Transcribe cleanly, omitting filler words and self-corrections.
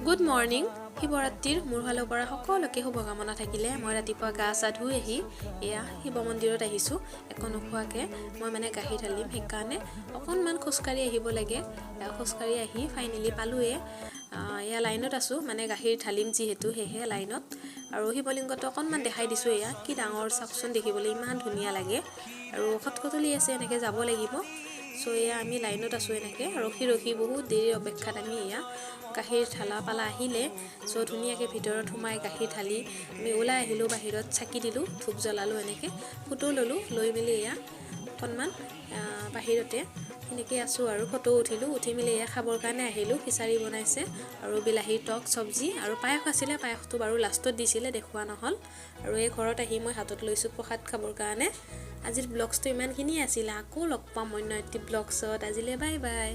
Good morning. শিৱৰাত্ৰিৰ মোৰ ফালৰ পৰা সকলোকে শুভকামনা থাকিলে। মই ৰাতিপুৱা গা চা ধুই আহি এয়া শিৱ মন্দিৰত আহিছোঁ। একো নোখোৱাকৈ মই মানে গাখীৰ ঢালিম, সেইকাৰণে অকণমান খোজকাঢ়ি আহিব লাগে। খোজকাঢ়ি আহি ফাইনেলি পালোঁৱে। এয়া লাইনত আছোঁ, মানে গাখীৰ ঢালিম যিহেতু, সেয়েহে লাইনত। আৰু শিৱলিংগটো অকণমান দেখাই দিছোঁ। এয়া কি ডাঙৰ চাওকচোন, দেখিবলৈ ইমান ধুনীয়া লাগে। আৰু খটখটলি আছে, এনেকৈ যাব লাগিব। চ' এয়া আমি লাইনত আছোঁ, এনেকৈ ৰখি ৰখি বহুত দেৰিৰ অপেক্ষাত আমি এয়া গাখীৰ ঢালা পালা আহিলে। চ' ধুনীয়াকৈ ভিতৰত সোমাই গাখীৰ ঢালি আমি ওলাই আহিলোঁ। বাহিৰত চাকি দিলোঁ, ধূপ জ্বলালোঁ, এনেকৈ ফটো ল'লোঁ। লৈ মেলি এয়া অকণমান বাহিৰতে সেনেকৈ আছোঁ আৰু ফটো উঠিলোঁ। উঠি মেলি এয়া খাবৰ কাৰণে আহিলোঁ। খিচাৰি বনাইছে আৰু বিলাহীৰ টক, চব্জি আৰু পায়স আছিলে। পায়সটো বাৰু লাষ্টত দিছিলে, দেখুওৱা নহ'ল। আৰু এই ঘৰত আহি মই হাতত লৈছোঁ প্ৰসাদ খাবৰ কাৰণে। আজিৰ ব্লগছটো ইমানখিনিয়ে আছিলে। আকৌ লগ পাম অন্য এটি ব্লগছত। আজিলৈ বাই বাই।